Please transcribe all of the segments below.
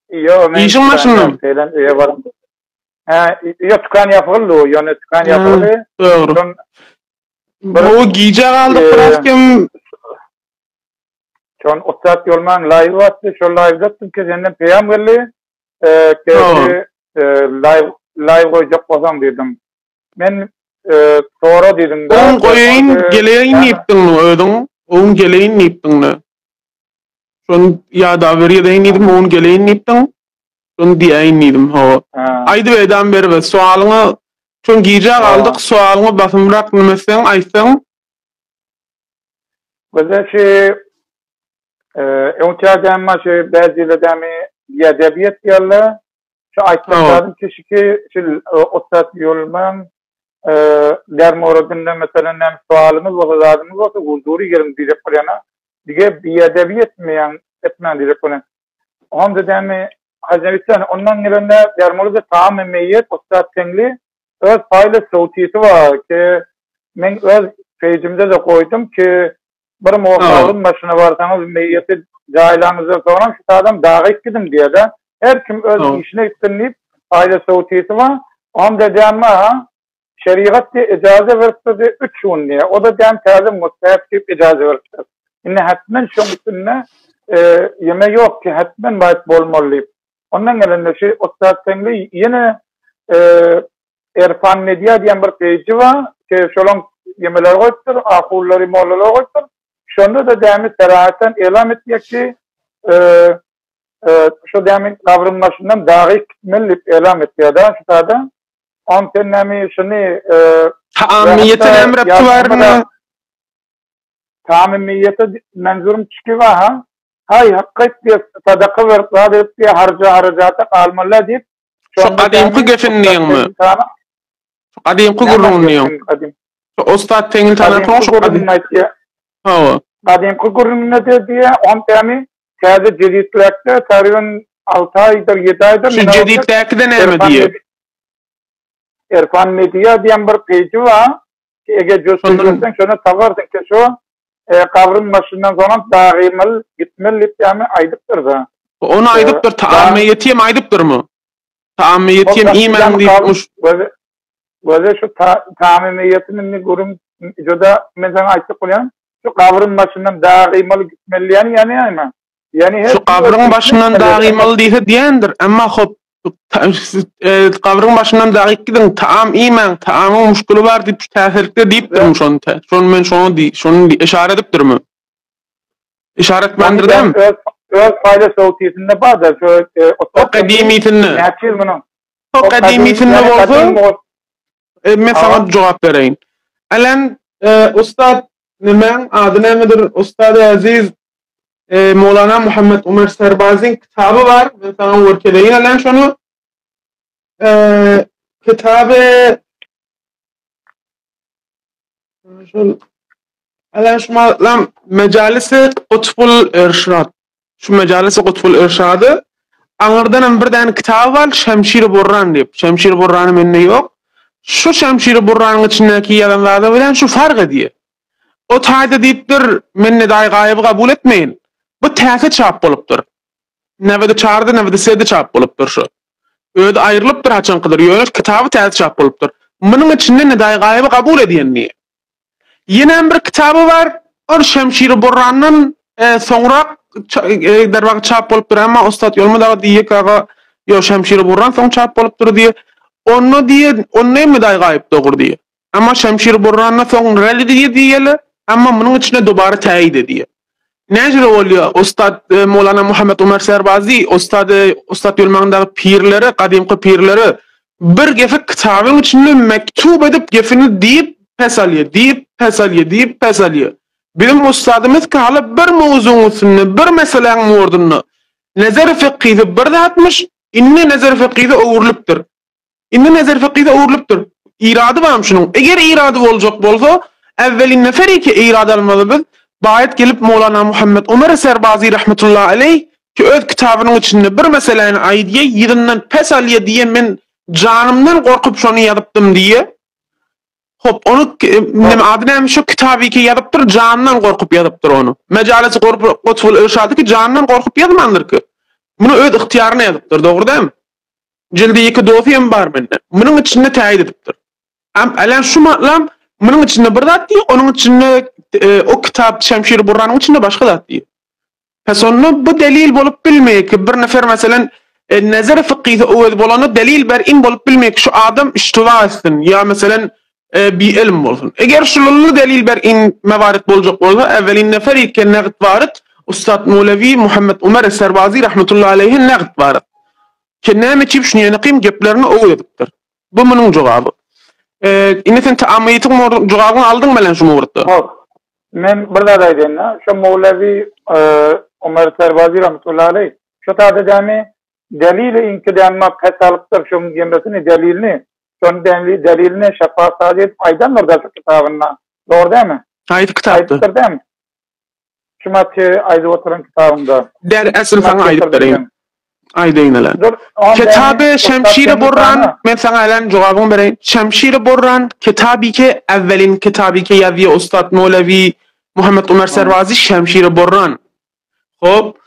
Ýok, men Işiň başyndan. Gelen öýe baram. Hä, ýok, tükan ýapyldy, ýöne tükan ýapyldy. Dogry. Bu gije galdyk biraz kem. Şon ussat ýolman live atdy, şol live atdym ki senden peýam geldi. Eee, live live goýjak bolsaň diýdim. Men sora diýdim. Oň goýaýyn, geleýin diýipdiň özüň. Oň geleýin diýipdiň. Şony ýada berýedeýin diýdim, oň geleýin diýipdiň. Şony diýäýin diýdim, hawa. Aýdyp edam berbe, sowalyňy şon gijä galdyk, sowalyňy basymrak nime etseň, aýtsaň. Bizde şu öňçädämi şu bäzilerdämi biýedebiýet diýerler. Şu aýtjak zadym ki, şu ussat ýolman dermoradynda meselem näme sowalyňyz bolsa zadyňyz bolsa huzury geliň diýjek bolýan. Dige biýedebiýet etmeýäň, etmäň diýjek bolýan. Onda dämi Hajnebitden ondan gelende dermoly taam meýet ussat teňli öz paýly sowtisi bar ki men öz peýjimde-de goýdum ki bir mogabyň başyna barsaňyz meýeti jaýlaňyzdan soňra şu adam daga gidiň diýýär-de. Her kim öz işine gitsin diýip paýly sowtisi bar. Onda dämi ha Şerigat diýe ijaza beripdir diýe üç gün diýe. O-da däm täze mustahap diýip ijaza beripdir. Indi hetmen şoň üstünde ýeme ýok ki hetmen baýt bolmaly diýip. Ondan gelende şu ussat Teňli ýene Erfan Media diýen bir peýji bar ki şolaň ýemeleri goýupdyr, ahullary, mollalary goýupdyr. Şonda-da dämi serahatdan elam etýär ki şo dämi gabryň başyndan dagy gitmeli diýip elam etýär-de şu sada. On sen näme şuny Taamyýete näme repti barmy? Taamyýete menzurum çyky bar ha. Haý hakkyt diýip sadaka berip zat edip diýip harja harajata galmaly diýip. Şu gadymky gefini diýiňmi? Şu gadymky gürrüňini diýiň. Şu Ussat Teňil tanapyň şu gadym. Hawa. Gadymky gürrüňine de diýe, on tämi täze jeditläkde taryban 6 aýdyr, 7 aýdyr. Şu jeditläki de näme diýe? Erfan Media diýen bir peýji bar. Eger gösterseň şony taparsyň ki şo e, gabryň başyndan soňam dagymal gitmeli diýip ýamy aýdypdyr da. Ony aýdypdyr, taamyýeti hem aýdypdyrmy? Taamyýeti hem iýmäň diýipmiş. Göze şu taamyýetini indi görüň juda men saňa aýtjak bolýan. Şu gabryň başyndan dagymal gitmeli diýen ýany ýa Ýani her Şu gabryň başyndan dagymaly diýse diýendir. Emma hop e, gabryň başyndan dagyp gidiň, taam iýmäň, taamyň muşkuli bar diýip şu täsirlikde diýipdirmi şony? Şony men şoňa diý, şony işaret edipdirmi? Işaret etmändir dämi? Öz öz paýly sowtisinde bar-da, şu e, o gadymisinde. Näçe ýyl munuň? O gadymisinde bolsa, e, men saňa jogap bereýin. Alen, e, ustad Nämäň ady nämedir? Ustad Aziz e, Mowlana Muhammet Umar Serbazyň kitaby bar. Men saňa görkezeýin alen şony. E, kitaby şol alen şu malam Mejalisi Kutbul Irşad. Şu Mejalisi Kutbul Irşady aňyrdan hem bir däne kitaby bar, Şemşir Burran diýip. Şemşir Burrany mende ýok. Şu Şemşir Burranyň içindäki ýazan zady bilen şu fark edýär. O taýda diýipdir, men Nedaýy Gaýyby kabul etmeýin. Bu täze çap bolupdyr. Newede çarda, newede sede çap bolupdyr şu. Özi aýrylypdyr haçankydyr, ýöne kitaby täze çap bolupdyr. Munuň içinde Nedaýy Gaýyby kabul edýän diýýär. Ýenem bir kitaby bar, ol Şemşiri Burrandan e, soňrak e, derwagy çap bolupdyr, emma Ussat Ýolmaz aga diýýär aga, ýok Şemşiri Burran soň çap bolupdyr diýýär. Onda diýýär, onda hem Nedaýy Gaýyp dogry diýýär. Emma Şemşir Burrandan soň rally diýe diýeli, emma munuň içine dubara täýid edýär. Näjele bolýar, Ustad e, Mowlana Muhammet Umar Serbazi, Ustad e, Ustad Ýolmagyň pirleri, gadymky pirleri bir gefi kitabyň içinde mektub edip gefini diýip pes alýar, diýip pes alýar, diýip pes alýar. Biziň ustadymyz ki hala bir mowzugyň üstünde, bir meseläniň ordunda nezer fykhyzy bir zatmyş, indi nezer fykhyzy öwrülipdir. Indi Nezer fekyhe öwrülipdir. Irady barmy şunuň? Eger irady boljak bolsa, äwwelin nefer ki irad almaly biz, baýat gelip Mowlana Muhammet Omer Serbazy rahmetullahi aleýh ki öz kitabynyň içinde bir meseläni aýdýa, ýygyndan pes alýa diýe men janymdan gorkup şony ýazypdym diýe. Hop, ony neme ady näme şu kitaby ki ýazypdyr, janyndan gorkup ýazypdyr ony. Mejalesi Gotbul Irşady ki janyndan gorkup ýazmandyr ki. Muny öz ygtyýaryna ýazypdyr, dogry dälmi? Jildi 2 dosy hem bar mende. Munuň içinde täýit edipdir. Am älän şu matlam munuň içinde bir zat diýýär, onuň içinde e, o kitap Şemşir Burranyň içinde başga zat diýýär. Pes onda bu delil bolup bilmeýär ki, bir nefer meselen e, nezer fykhyhy öwez bolanda delil ber in bolup bilmeýär ki, şu adam iştiba etsin ýa meselen e, bi ilm bolsun. Eger şulully delil ber in mewarit boljak bolsa, evvelin nefer ke nagt warit Ustad Mowlewi Muhammed Umer Serbazi rahmetullahi aleyhi nagt warit. Ki näme üçin şuny ýene geplerini öwez edipdir. Bu munuň jogaby. E, indi sen taamyýetiň jogabyny aldyň melen şu mowrutda? Hop. Men bir zat aýdaýyn-da. Şu Mowlewi e, Ömer Serbazi rahmetullahi aleyh şu taýda dämi delili inkidänma pes alypdyr şoň gemesini delilini şoň delili delilini şefaat sazy edip aýdandyr da şu kitabynda. Dogry dämi? Haýsy kitapda? Aýdypdyr dämi? Şu matçy aýdyp oturan kitabyňda. Der esl saňa aýdyp bereýin. Aýdaýyn hele. Kitaby Şemşiri Burran, men saňa helen jogabyňy bereýin. Şemşiri Burran kitaby ke evvelin kitaby ke ýazýa Ustad Mowlewi Muhammet Umer Serwazi Şemşiri Burran. Hop.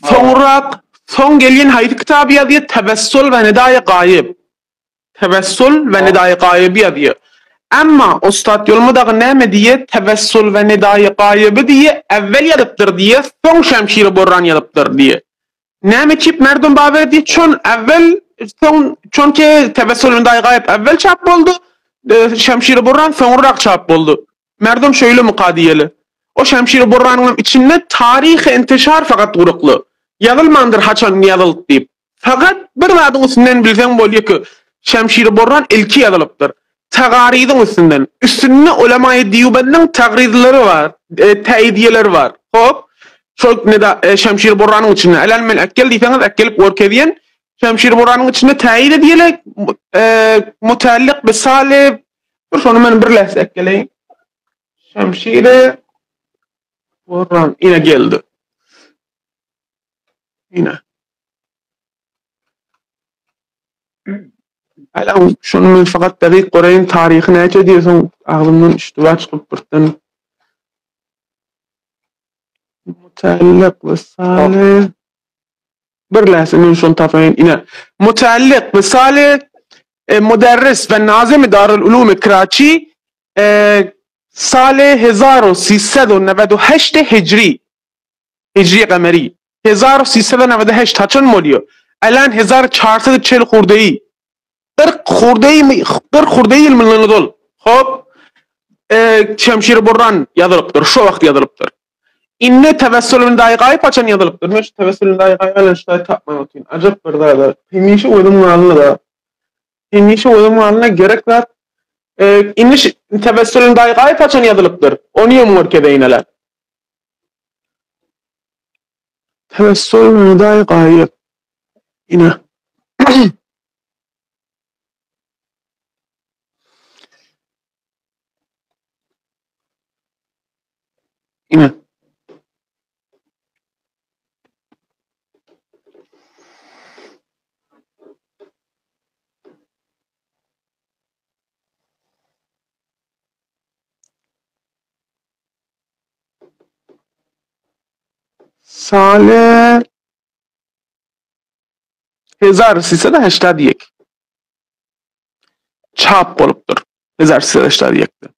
Soňrak soň gelýän haýsy kitaby ýazýa Tewessul we Nidaýy Gaýyp. Tewessul we Nidaýy Gaýyby ýazýar. Emma Ussat Ýolma dagy näme diýýär, Tewessul we Nidaýy Gaýyby diýýär, äwwel ýazypdyr diýýär, soň Şemşiri Borran ýazypdyr diýýär. Näme çip merdum bawer diýýär, çon äwwel, soň, çonki Tewessul we Nidaýy Gaýyp äwwel çap boldy, Şemşiri Borran soňurrak çap boldy. Merdum şeýlemika diýeli. O Şemşiri Borranyňam içinde taryhy intişar fakat gurukly. Ýazylmandyr haçan ýazyldy diýip. Fakat bir zadyň üstünden bilseň bolýa ki, Şemşiri Borran ilki ýazylypdyr. Tagaryzyň üstünden. Üstünde ulemaýy Dýubendiň tagryzlary bar, e, täidiýeleri bar. Hop. Şol neda e, Şemşiri Borranyň içinde. Älän men äkgel diýseňiz äkgelip görkezýän. Şemşiri Borranyň içinde täýid edýele, e, mutallyk bi salib. Dur şony men bir lähze äkgeleýin. Şemşiri Borran ine geldi. Ine. Hala şony men fakat dagyk göreýin taryhy näçe diýseň agzymdan iştiba çykyp birden. Mutallyk we salih. Bir lähze men şony tapaýyn. Ine. Mutallyk we salih e, muderris we nazim Darül Ulum Kiraçi e, sale 1398 hicri. Hijri gameri. 1398 haçan bolýar? Alan 1440 hurdeýi. 40 hurdeýi 40 hurdeýi ýyl mundan ozal. Hop. E, Şemşir Burran ýazylypdyr. Şo wagt ýazylypdyr. Indi Tewessülün daýy gaýyp haçan ýazylypdyr? Men şu Tewessülün daýy gaýyp bilen şu daýy tapman otyryn. Ajap bir zat. Hemişe özüm galynda da. Hemişe özüm galynda gerek zat. E, indi Tewessülün daýy gaýyp haçan ýazylypdyr? Ony hem görkezeýin hele. Tewessül nidaý gaýyp. Ine. Ine. Sale 1381 çap bolupdyr. 1381-de.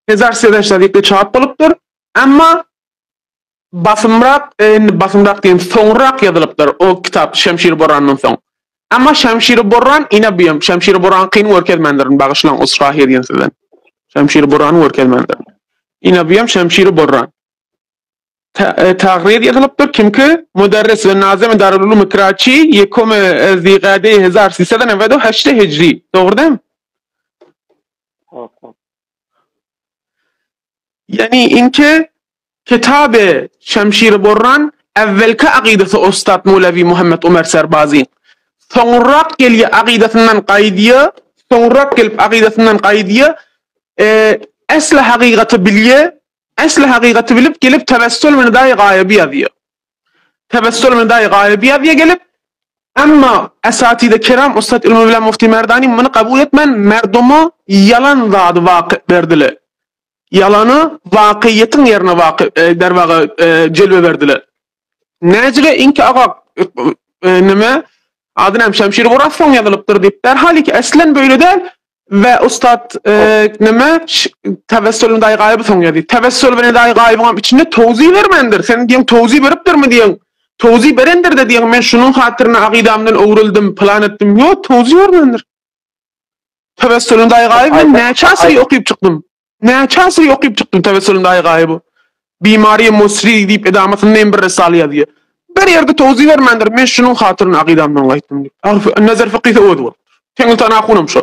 1381-de çap bolupdyr. Emma basymrak, indi basymrak diýen soňrak ýazylypdyr o kitap Şemşir Borandan soň. Emma Şemşir Boran ine bu hem Şemşir Boran kyn görkezmändirin, bagyşlaň uzrahy edýän sizden. Şemşir Boran görkezmändirin. Ine bu hem Şemşir Boran. E, Tagrir ýazylypdyr. Kimki Muderris we Nazim Darul Ulum Kiraçi yekum zigade 1398 hijri. Dogry dämi? Ýagny inki Kitaby Şemşiri Borran äwwelki akydasy Ussat Mowlewi Muhammet Umer Serbazy. Soňrak gelýä akydasyndan gaýdýa, soňrak gelip akydasyndan gaýdýa, esli hakykaty bilýä, esli hakykaty bilip gelip Tewessül we Nidaýy Gaýyby ýazýa. Tewessül we Nidaýy Gaýyby ýazýa gelip, emma Esatide Kiram Ussat Ylmy bilen Mufti Merdani muny kabul etmän merduma ýalan zady waky berdile. Ýalany wakyýetiň ýerine waky derwaga jelbe berdiler. Näjire iňki aga nime ady näme Şemşir Oraz soň ýazylypdyr diýip. Derhal iki eslen beýle däl we ustat nime Tewessül Nidaýy Gaýyby soň ýazdy. Tewessül we Nidaýy Gaýybyňam içinde towzi bermändir. Sen diýen towzi beripdirmi diýen. Towzi berendir-de diýen men şunuň hatyryna agydamdan öwrüldim, pylan etdim. Ýok, towzi bermändir. Tewessül Nidaýy Gaýyby men näçe asyry okyp çykdym. Näçe asyry okyp çykdym Tewessül Nidaýy Gaýyby. Bimary Musri diýip edamasynda hem bir risale ýazýar. Bir ýerde towzi bermändir, men şunuň hatyryna agydamdan gaýtdym diýip. Nezer fykysy özi bolupdyr. Teňňiltan ahunam şo.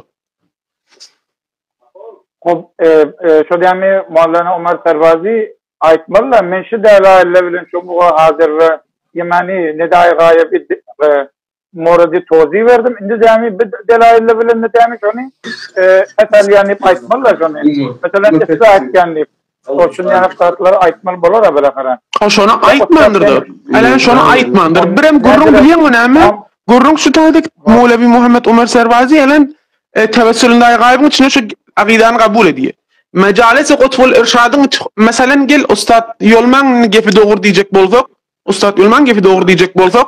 Hop, şo dämi Mawlana Omar Sarbazi aýtmaly-la, men şu delailler bilen şu muga hazir we ýemani nedaýy gaýyp morady tozy berdim. Indi dämi bi delailler bilen ne dämi şony et alýan diýip aýtmaly-la şony. Meselem, isra etýän diýip. Şol ýaly zatlar aýtmaly bolar-a bilahara. Ha şony aýtmandyr-da. Älem şony aýtmandyr. Birem gürrüň bilýäňmi näme? Gürrüň şu taýda Mowlewi Muhammet Omar Serbazi älem Tewessülün daýy gaýybyň içinde şu akydany kabul edýär. Mejalisi Kutbul Irşadyň meselem gel ussat Ýolmaň gepi dogry diýjek bolsak, ussat Ýolmaň gepi dogry diýjek bolsak,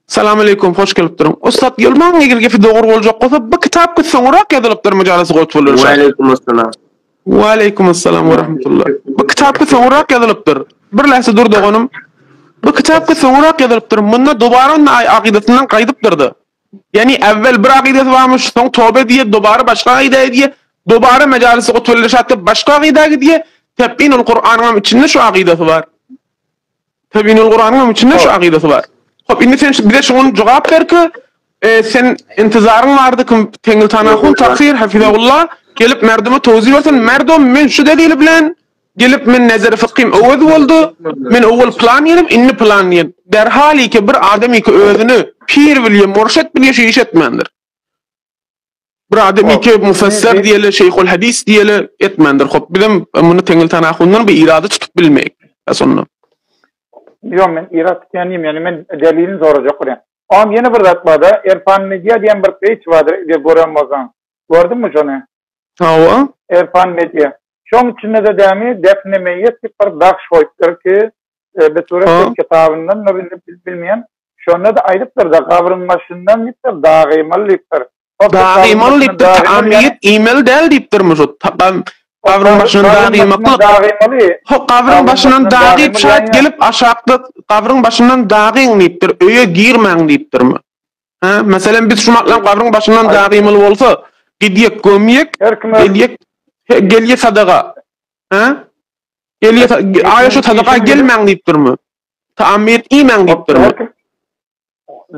Salam aleýkum hoş gelipdiriň. Ussat Ýolmaň eger gepi dogry boljak bolsa bu kitap ki soňrak ýazylypdyr Mejalisi Kutbul Irşad. Waleýkum assalam. Waleýkum assalam we rahmetullah. Bu kitap ki soňrak ýazylypdyr. Bir lähze dur doganym. Bu kitap ki soňrak ýazylypdyr. Munda dubara akydasyndan gaýdypdyrda. Ýagny äwwel bir akydasy barmyş, soň toba edýär, dobara başga akyda edýär, dobara Mejalisi Kutbul Irşatda başga akyda gidýär, Tebýinul Kuranyňam içinde şu akydasy bar. Tebýinul Kuranyňam içinde şu akydasy bar. Hop, indi sen bize şuňa jogap ber ki, sen intizaryň bardy kim Teňňiltan ahun taksyr hafizahullah gelip merduma towzi bersin, merdum men şu delili bilen Gelip men nezeri fykym öwez boldy, men owal pylan diýenim, indi pylan diýen. Derhal iki bir adam iki özüni pir bilýe, murşit bilýe şu iş etmändir. Bir adam iki mufesser diýeli, şeýhul hadis diýeli etmändir. Hop, bizem muny Teňňiltan ahundan bir irady tutup bilmeýik. Sonda. Ýok, men irad tutýan diýmeýän, ýöne men delilini sorajak bolýan. Oňam ýene bir zat barda, Erfan Media diýen bir peýç bardyr, eger gören bolsaň. Gördüňmi şony? Hawa. Erfan Media. Şoň içinde-de dämi Defne meýýet diýip bir bahş goýupdyr ki, bi surat kitabyndandyr indi bilmeýän. Şonda-da aýdypdyr-da, gabryň başyndan diýipdir, dag iýmeli diýipdir. Dag iýmeli diýipdir, taam iýip iýmeli däl diýipdirmi şu? Gabryň başyndan dag iýmeklik. Dag iýmeli. Ho, gabryň başyndan dag iýip şaýat gelip aşakda gabryň başyndan dag iýiň diýipdir, öýe girmäň diýipdirmi? Hä, meselem biz şu matlam gabryň başyndan dagymyl bolsa, gidýek, gömýek, gelýek, gelýe sadaga. Hä? Gelýe, aýa şu sadaga gelmäň diýip durmy? Taamyýet iýmäň diýip durmy?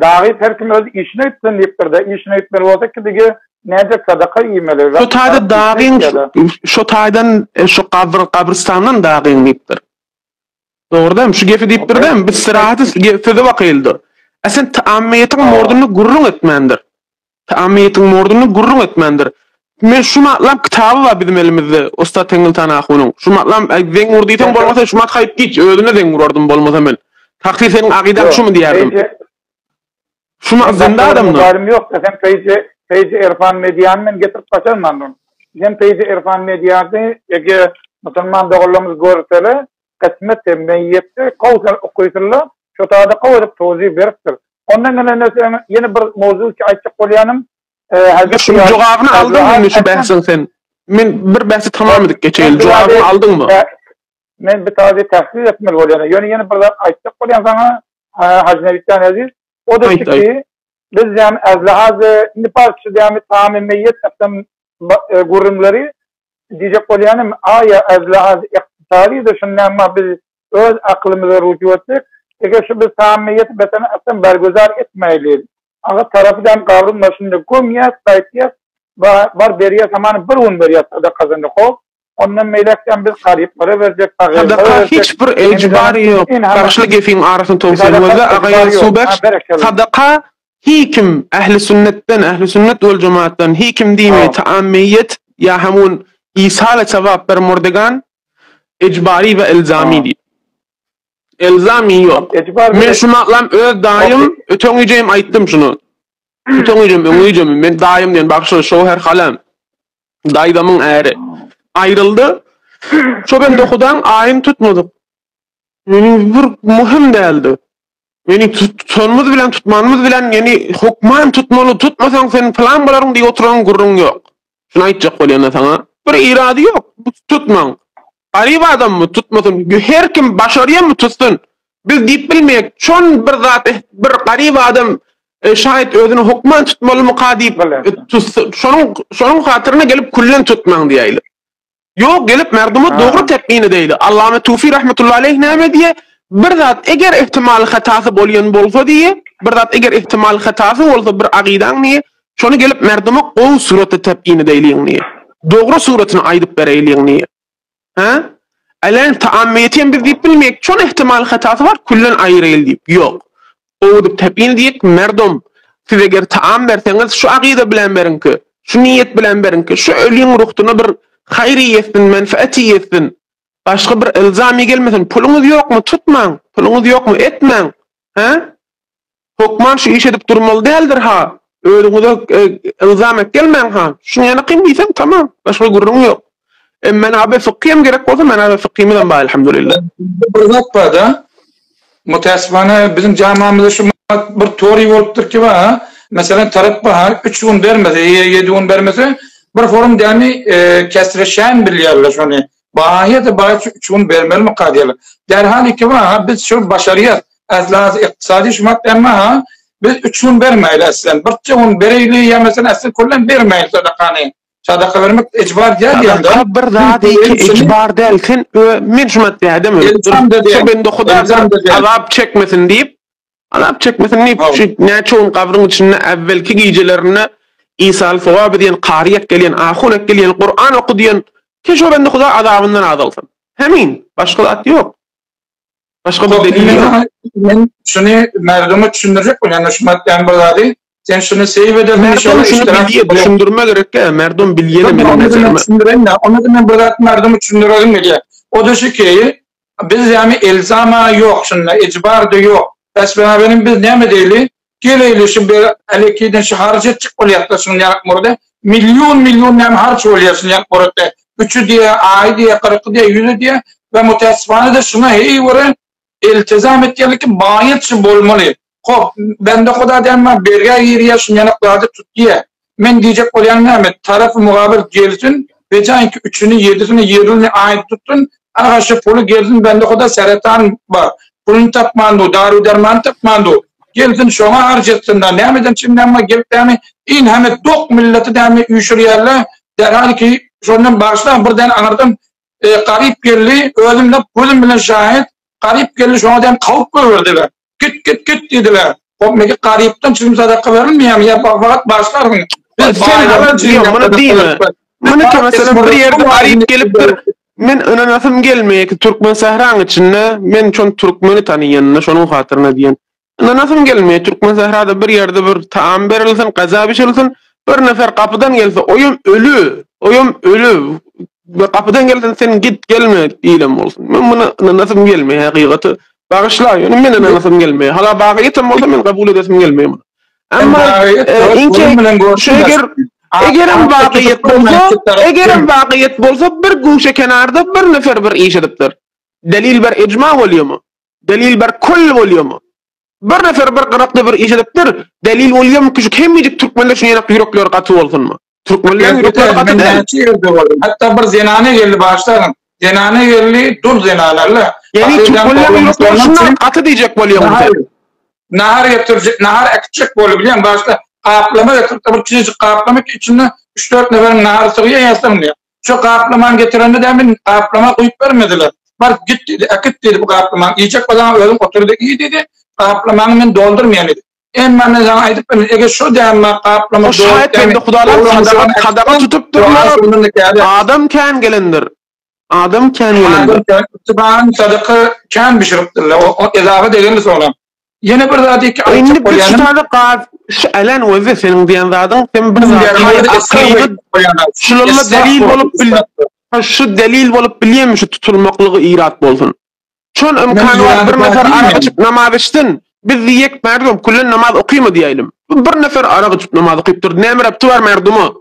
Dagy her kim öz işine gitsin diýipdir-de, işine gitmeli bolsa kidige näjek sadaka iýmeli. Şu taýda dagyň, şu taýdan, şu gabyr, gabrystandan dagyň diýipdir. Dogry dämi? Şu gepi diýip dur dämi? Biz syrahaty söze bakyldy. A sen taamyýetiň morduny gürrüň etmändir. Taamyýetiň morduny gürrüň etmändir. Men şu matlam kitaby bar bizim elimizde, Ussat Teňňiltan ahunyň. Şu matlam zeň ur diýseň bolmasa şu mat haýyp giç, özüne zeň urardym bolmasa men. Taksyr seniň agydaň şumy diýerdim. Şu mat zynda adamda. Mobaýlym ýok, sen peýji peýji Erfan Mediany men getirip başarmandym. Sen peýji Erfan Mediany ege musulman doganlarymyz görsele kysmet meýýetde gowy okysylla şo taýda gowy edip towzi beripdir. Ondan gelende sen ýene bir mowzuk aýtjak bolýanym Şuň jogabyny aldyňmy indi şu bähsiň sen? Men bir bähsi tamam edip geçeýin. Jogabyny aldyňmy? Men bir taýda tähsis etmeli bolýan. Ýöne ýene bir zat aýtjak bolýan saňa Hajy Nebitjan eziz. O da şu ki biz ýa azlahaz indi parça ýa tamy meýýet asam gürrüňleri Diýjek bolýanym, aýa azlahaz ykdysady-da şundanma biz öz aklymyza ruju etsek, eger şu biz taamyýeti betene aslan bergüzar etmäýli, agyz tarapy-dam gabryň başynda gömýäs, gaýtýas, bar berýäs, hamana bir gün berýäs sadakasyny, hop, ondan beýläkdem biz garyplara berjek, fagyrlara Sadaka berjek. hiç bir ejbary ýok. Bagşyly gepiň arasyny towsiýe gözle, Agaýar Subex, sadaka Hi kim ähli sünnetden, ähli sünnet wel jemaatdan, hi kim diýmeý taammeýet ýa hamun isale sawap ber murdegan ejbary we elzami diýip. Elzami ýok. Men şu matlam öz daýym öteňijem aýtdym şuny. Öteňijem öňüjem men daýym diýen bagşy şo her halam. Daýzamyň äri. Aýryldy. Şo bende hudaň aýyny tutmadyk. Meniň bir muhim däldi. Ýöne tutanymyz bilen tutmanymyz bilen ýöne hokman tutmaly, tutmasaň sen pylan bolaryň diýip oturan gürrüň ýok. Şuny aýtjak bolýan-da saňa. Bir irady ýok. Tutmaň. Garyp adammy tutmasyn. Her kim başarýanmy tutsun. Biz diýip bilmeýek. Şon bir zat bir garyp adam e, şaýat özüni hokman tutmalymyka diýip e, tutsun. Şonuň şonuň hatyryna gelip küllen tutmaň diýäýli. Ýok, gelip merduma dogry tebyin edeýli. Allame Tufi rahmetullahi aleýh näme diýe? Bir zat eger ihtimal hatasy bolýan bolsa diýe, bir zat eger ihtimal hatasy bolsa bir agydaň diýe, şony gelip merduma gowy suratda tebyin edeýliň diýe. Dogry suratyny aýdyp bereýliň diýe. Hä? Älän taammiýeti hem biz diýip bilmeýek. Şon ihtimal hatasy bar, küllen aýyraýyl diýip. Ýok. Gowy tebyin diýek, merdum, siz eger taam berseňiz, şu agyda bilen beriňki, şu niýet bilen beriňki, şu öliň ruhuna bir haýry ýetsin, menfaati ýetsin. Başga bir ilzamy gelmesin. Puluňyz ýokmy, tutmaň. Puluňyz ýokmy, etmäň. Hä? Hökman şu iş edip durmaly däldir ha. Özüňize e, ilzam et gelmäň ha. Şuny ýene kyn diýseň, tamam. Başga gürrüň ýok. E, menabe fykhy hem gerek bolsa, menabe fykhymyzam bar elhamdülillah. Bir zat bar da. Mutaassifane biziň jamamyzda şu bir tory bolupdyr ki bar. Meselem tarap bar, 3 gün bermese, 7 gün bermese, bir forum dämi e, kesreşen bilýärler şony. Baýa-da baý 3 gün bermelimi diýýärler. Derhal iki bar, biz şu başarýas. Azlaz ykdysady şu emma biz 3 gün bermäýli aslan. Bir gün bereýli ýa meselem aslan kullen bermäýli sadakany. Sadaka bermek ejbar däl diýende. Sadaka bir zat ki ejbar däl. Sen men şu madda Şu bende Huda azap çekmesin diýip, azap çekmesin diýip, şu näçe gün gabryň içinde äwwelki gijelerinde Isal sogap diýen, kary gelýän, ahun gelýän, Kur'an oku diýen, ki şu bende Huda azabyndan azalsyn. Hemin, başga zat ýok. Başga bir delil ýok. Men şuny merduma düşündirjek bolýan, şu madda bir zady. Sen şuny seýip edersin, Merdum şuny bilýär, düşündirme gerek ýa, merdum bilýär meniň nazarymda. Düşündireýin, onda men bir zat merdum düşündiresim gelýär. O da şu ki, biz ýa elzama ýok şunda, ejbar da ýok. Bäs benim biz näme diýeli? Geleýli şu bir alekiden şu harç etjek bolýar şuny ýarak murda. Milyon milyon näme harç bolýar şuny ýarak murda. Üçü diýe, aý diýe, kyrky diýe, ýüzü diýe we mutaassifane de şuna heý göre iltizam etýärler ki baýatçy bolmaly. Hop, bende Huda diýen bergä girýär, şuny ýanak zady tutýar. Men diýjek bolýan näme? Tarapy mugabil gelsin, bejaýki üçüni, ýedisini, ýerini aýyp tutsun. Aga şu puly gelsin bende Huda seretan bar. Puluny tapman du, daru derman tapman du. Gelsin şoňa harç etsin da. Nämeden çyn näme gelip dämi? In heme dok milleti dämi üýşürýärler. Derhal ki şondan başla birden aňyrdan e, garyp geldi, özüm de gözüm bilen şahit, garyp geldi şoňa dämi kawup goýberdiler. Git git git diýdiler. Hop meki garypdan çyn sadaka berilmeýär ýa fakat başlarsyň. Biz baýlardan çyn muny diýme. Muny ki meselem bir ýerde garyp gelipdir. Men ynanasym gelmeýär ki Türkmen sähraň içinde men şon türkmeni tanyýan şonuň hatyryna diýen. Ynanasym gelmeýär Türkmen sährada bir ýerde bir taam berilsin, gaza bişirilsin, bir nefer gapydan gelse oýam ölü, oýam ölü. We gapydan gelsin sen git gelme diýilen bolsun. Men muny ynanasym gelmeýär hakykaty. Bagyşla, ýöne men ynanasym gelmeýär. Hala bagy ýeten bolsa men kabul edesim gelmeýär muny. Emma inke şu eger egerem wakyýet bolsa, egerem wakyýet bolsa bir guşa kenarda bir nefer bir iş edipdir. Delil bir icma bolýarmy? Delil bir köl bolýarmy? Bir nefer bir gyrakda bir iş edipdir. Delil bolýarmy ki şu hemmejik türkmenler şuny ýanak ýürekleri gaty bolsunmy? Türkmenleriň ýürekleri gaty däl. Näçe ýerde boldum. Hatda bir zenana geldi başlaryň. Zenana geldi, dul zenana. Ýani türkmenleriň ýürekleri şundan gaty diýjek bolýaň sen. Nahar getirjek, nahar äkitjek boldy bilýän başda gaplama getirip bir kiçijik gaplama ki içinde 3-4 neferiň nahary sygýar ýa sygmaýar. Şu gaplamany getirende de men gaplama guýup bermediler. Bar git diýdi, äkit diýdi bu gaplamany. Iýjek bolsaň özüň otur-da iý diýdi. Gaplamany men doldurmaýan diýdi. Emma men saňa aýdyp bermen, eger şu dämme gaplama O şaýat bende hudalar sadaga sadaga tutupdyrlar. Adam kän gelendir. Adam kän gelendir. Adam sadaka kän bişiripdirler. O ezafa degenli soňra. Ýene bir zat iki aýtjak Indi biz şu taýda gaz şu elen özi seniň diýen zadyň sen bir zat aklyňy şularla delil bolup bil şu delil bolup bilýärmi şu tutulmaklygy irat bolsun. Şol imkany bar bir nefer arak içip namaz içsin. Biz diýek merdum küllen namaz okyma diýelim. Bir nefer arak içip namaz okypdyr. Näme repti bar merduma?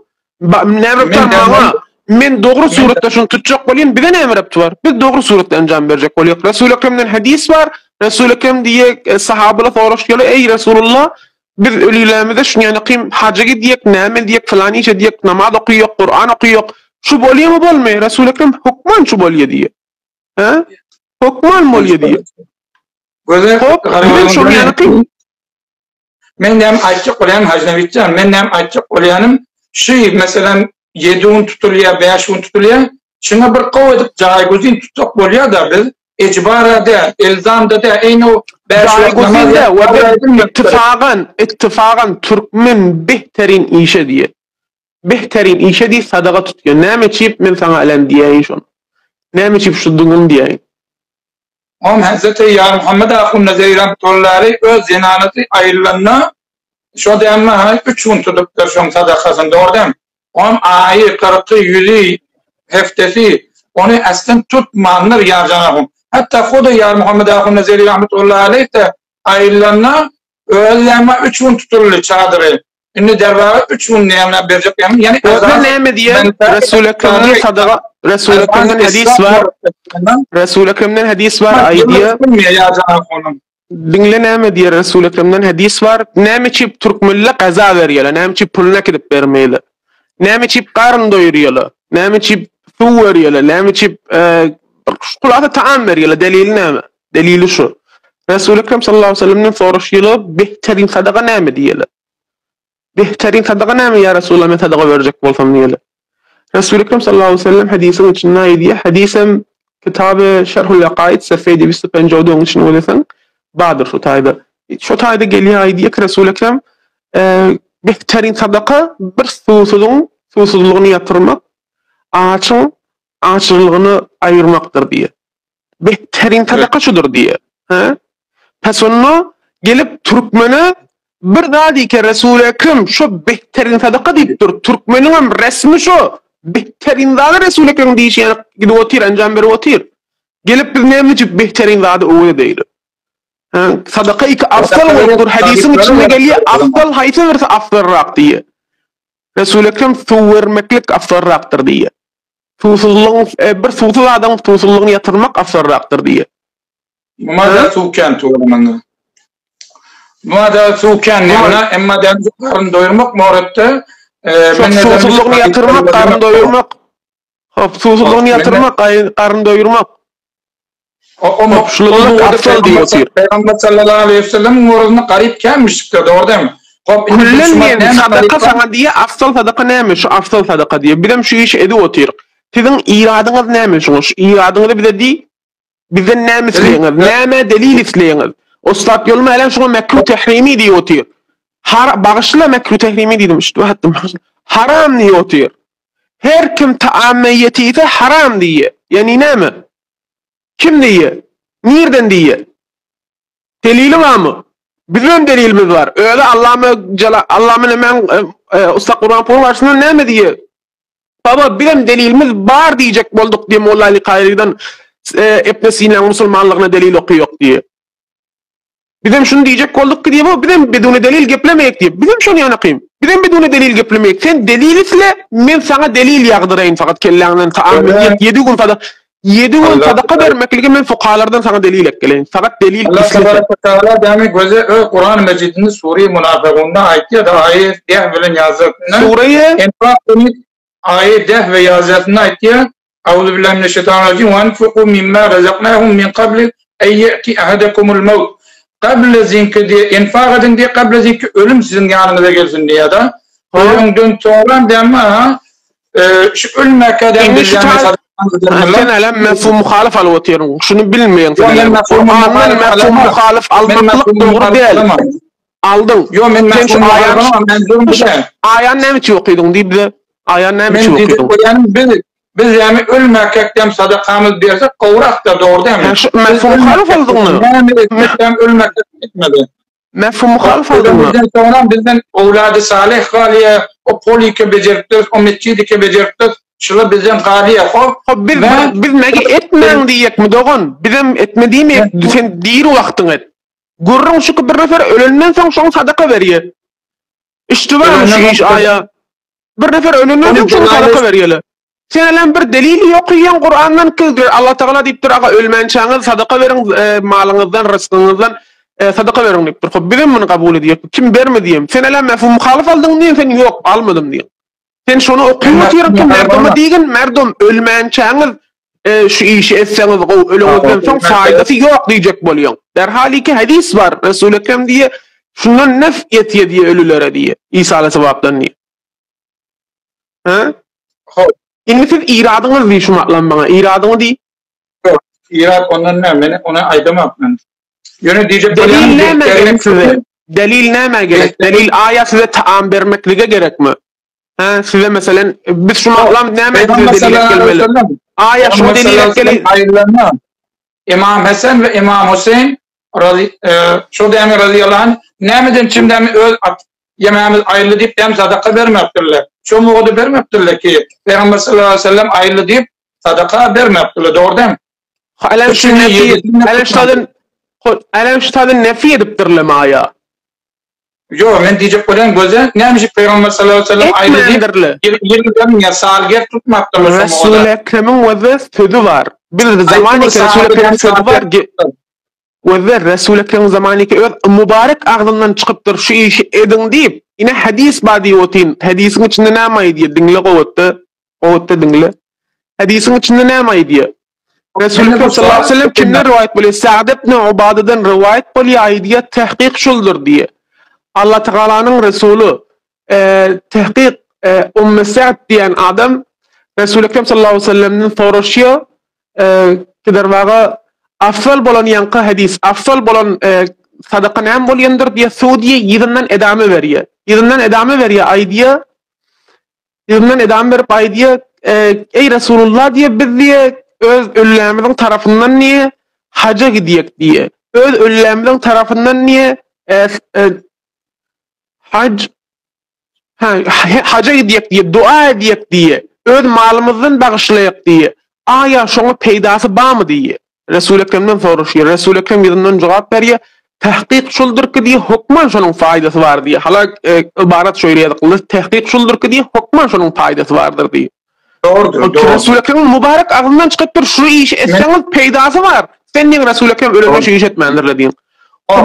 Näme repti bar maňa? Men dogry suratda şuny tutjak bolýan, bize näme repti bar? Biz dogry suratda enjam berjek bolýak. Resul Ekremden hadis bar. Resul Ekrem diýe e, sahabalar soraşýarlar, "Eý Resulullah, biz ölülämizde şuny ýany kym haja gidýek, näme edýek, falan iş edýek, namaz okaýak, Kuran okaýak. Şu bolýamy bolmaýar?" Resul Ekrem hökman şu bolýar diýe. He? Hökman bolýar diýe. Gözel, Hop, bizem şuny ýany kym Men näme aýtjak bolýanym Hajnawitjan, men näme aýtjak bolýanym şu meselem 7 gün tutulýar, 5 gün tutulýar. Şuňa bir gowy edip jaýguzin tutsak bolýar-da biz. Ejbara däl, elzam-da däl, eýni o 5 wagt namaz Jaýguzin-de we biz ittifagan, ittifagan türkmen behterin işe diýe. Behterin işe diý sadaga tutýar. Näme çip men saňa elen diýäýin şony. Näme çip şu duňum diýäýin. Oňam Hezreti Ýar Muhammet ahun Nezeri rahmetullahi öz zenanasy aýrylanda şo dämme ha üç gün tutupdyr şoň sadakasyny dogry dämi? Oňam aýy, kyrky, ýüzi, heftesi ony aslen tutmandyr Ýarjan ahun. Hatda huda Ýar Muhammet ahun Nezeri rahmetullahi aleýh-de aýrylanda özi dämme üç gün tutuldy çadyry. Indi derbaga üç gün näme berjek ýaňy ýani Özde näme diýen Resul Ekremden sadaga Resul Ekremden hadis bar. Resul Ekremden hadis bar aýdýar. Diňle näme diýer Resul Ekremden hadis bar. Näme üçin türkmenler gaza berýärler? Näme üçin puluny äkidip bermeýärler? Näme üçin garyn doýurýarlar? Näme üçin suw berýärler? Näme üçin hulasa taam berýärler? Delili näme? Delili şu. Resul Ekrem sallallahu aleyhi ve sellemden soraşýarlar, behterin sadaka näme diýýärler. Behterin sadaka näme ýa Resulallah men sadaka berjek bolsam diýýärler. Resul Ekrem sallallahu aleyhi ve sellem hadisiň içinde aýdýar, hadisem kitaby Şerhul Akaid sefeýde 105 oduň içinde gözleseň bardyr şu taýda. Şu taýda gelýär aýdýar ki Resul Ekrem behterin sadaka bir suwsuzyň suwsuzlygyny ýatyrmak, açyň açlygyny aýyrmakdyr diýýär. Behterin sadaka şudur diýýär. Hä? Pes onda gelip türkmene bir zat diýke Resul Ekrem şo behterin sadaka diýip dur. Türkmeniň hem resmi şo. Behterin zady Resul Ekrem diýişi ýaly gidip otyr, enjam berip otyr. Gelip biz näme üçin behterin zady öwez edeýli? Hä? Sadaka iki afdal bolup dur. Hadisiň içinde gelýär, afdal haýsy birisi afdalrak diýýär. Resul Ekrem suw bermeklik afdalrakdyr diýýär. Suwsuzlygyň e, bir suwsuz adamyň suwsuzlygyny ýatyrmak afdalrakdyr diýýär. Mada suw kän tuwalmanda. Mada suw kän näme, emma däm garyn doýurmak moretde e, suwsuzlygyny ýatyrmak, garyn doýurmak. Hop, suwsuzlygyny ýatyrmak, garyn doýurmak. O şular afdal diýip otyr. Peygamber sallallahu aleyhi ve sellem oruzny garyp känmişikdir, dogry dämi? Hop, indi Küllen sadaka saňa diýe, afdal sadaka näme? Şu afdal sadaka diýe. Bizem şu işi edip otyryk. Siziň iradyňyz näme şuňa? Şu iradyňyzy bize diý. Bizden näme isleýäňiz? Näme delil isleýäňiz? Ussat ýolum älem şuňa mekruh tehrimi diýip otyr. Har bagyşla mekruh tehrimi diýdim, şübhe etdim. Haram diýip otyr. Her kim taam meýeti iýse haram diýýär. Ýagny näme? Kim diýýär? Nirden diýýär? Delili barmy? Bizem delilimiz bar. Özi Allama Jala Allama nämäň e, e, Ussat Gurbanpuryň garşysynda näme diýýär? Baba bizem delilimiz bar diýjek bolduk diýe Molla Ali Kaýrydan e, Ibn Sinaň musulmanlygyna delil okyýok diýe. Bizem şuny diýjek bolduk ki diýip, bizem biduni delil geplemeýek diýip. Bizem şony ýanakym. Bizem biduni delil geplemeýek. Sen delil isle, men saňa delil ýagdyraýyn fakat kelläňden taam ýedi gün sada ýedi gün sadaka bermekligi men fukalardan saňa delil ekgeleýin. Fakat delil Allah isle. Tebaraka ve Teala dämi göze öz Kur'an Mecidinde Sure-i Münafıkunda aýtýar da aýy deh bilen ýazasynda. Sure-i Enfak aýy deh we ýazasynda aýtýar. Auzu billahi mineşşeýtanirrajim we enfiku mimma razaknahum min qabli en ýe'ti ahadekumul mewt. Gable zinki diýe enfak ediň diýe gable zinki ölüm siziň ýanyňyza gelsin diýe da. Ölümden soňra dämi ha şu ölmäkä dämi biz ýany Sen älem mefhum muhalif alyp otyryň. Şuny bilmeýäň sen. Kur'andan mefhum muhalif almaklyk dogry däl. Aldyň. Ýo men Sen şu mefhum aýany muhalif men durmuş. Aýany näme üçin okydyň diý bize. Aýany näme Men üçin diýjek okydyň? bolýanym biz biz ýagny ölmäkäk dem sadakamyz bersek gowrakda dogry dämi? Sen şu Biz mefhum muhalif ölmäkäk aldyňmy? näme etsek hem ölmäkäk etmeli. Mefhum muhalif aldyňmy? Ölenimizden soňra bizden owlady salyh galýar, o polike bejeripdir, o metjidike bejeripdir, şular bizden galýar. Hop, Hop biz ben biz mege etmäň diýjekmi dogan? Bizem etme diýmeýek, sen diri wagtyň et. Gürrüň şu ki bir nefer ölenden soň şoň sadaka berýär. Iştibamy şu iş aýa? Bir nefer ölenden soň şoň sadaka berýärler. Sen elem bir delil ýok diýýäň Kurandan ki Allah Tagala diýipdir aga ölmänçäňiz sadaka beriň malyňyzdan rysgyňyzdan sadaka beriň diýipdir. Hop bizem muny kabul edýäs. Kim berme diýem. Sen elem mefhum muhalif aldyň diýen sen ýok almadym diýen. Sen şony okyp otyryň ki merdoma diýgin merdom ölmänçäňiz şu işi etseňiz gowy öleňizden soň faýdasy ýok diýjek bolýaň. Derhal iki hadys bar Resul Ekrem diýe şundan nef ýetýä diýe ölülere diýe Isa aleyhissalapdan diýe. Hä? Hop. Indi siz iradyňyz diý şu matlam maňa. Iradyňy diý. Ýok, irad ondan näme? Men ony aýdamok men. Ýöne diýjek Delil bolýanym näme gerek defteriň size? Delil näme gerek? Delil aýa size taam bermeklige gerekmi? Hä, size meselen biz şu matlam näme size Peygamber delil sallallahu aleyhi etgelmeli? ve sellem Aýa şuňa Peygamber delil sallallahu aleyhi ve etgeli. sellem aýrylanda Imam Hasan we Imam Huseýn razy e, şo dämi razyýallahu anh nämeden çimdämi öz at Ýemämiz aýyrly diýip hem sadaka bermepdirler. Şo mugady bermepdirler ki, Pygamber sallallahu aleýhi we sellem aýyrly diýip sadaka bermepdirler. Dogry dämi? Älem şu nefi, älem şu taýdan, älem şu taýdan nefi edipdirler maýa. Ýok, men diýjek bolýan göze, näme üçin Pygamber sallallahu aleýhi we sellem aýyrly diýip Etmändirler. ýyl ýa salger tutmapdyrlar şo Resul mugada. Ekremiň weze sözi bar. Biz zaman eken Resul Ekremiň sözi bar. Wezzer, Resul Ekremiň zamanyky öz mübarek agzyndan çykypdyr şu işi ediň diýip, ine hadys bar diýip otyn, hadysyň içinde näme aýdýar, diňle gowatda, gowatda diňle. Hadysyň içinde näme aýdýar? Resul Ekrem sallallahu aleyhi ve sellem kimden rowaýat bolýar? Sa'd ibn Ubadadan rowaýat bolýar, aýdýar, tahkyk şuldur diýýär. Allah Tagalanyň Resuly, tahkyk Umm Sa'd diýen adam Resul Ekrem sallallahu aleyhi ve sellemden soraşýar, Kiderbaga afzal bolan ýaňky hadys, afzal bolan sadaka näme bolýandyr diýe suw diýe ýyzyndan edame berýär. Ýyzyndan edame berýär, aýdýar. Ýyzyndan edame berip aýdýar, Eý Resulullah diýe, biz diýe öz ölülerimiziň tarapyndan diýe haja gidýek diýe. Öz ölülerimiziň tarapyndan diýe haj Hä, haja gidýek diýip, dua edýek diýe, öz malymyzdan bagyşlaýak diýe, aýa şoňa peýdasy barmy diýe. Resul Ekremden soraşýar. Resul Ekrem ýüzünden jogap berýär, Tahkyk şuldur ki diýe, hökman şonuň faýdasy bar diýe. Hala e, ybarat şeýle ýazykly, tahkyk şuldur ki diýe, hökman şonuň faýdasy bardyr diýe. Dogrudyr, dogry. Resul Ekremiň mübarek agzyndan çykypdyr, şu işi etseňiz peýdasy bar. Sen diýiň Resul Ekrem ölende şu işi etmändirle diýiň.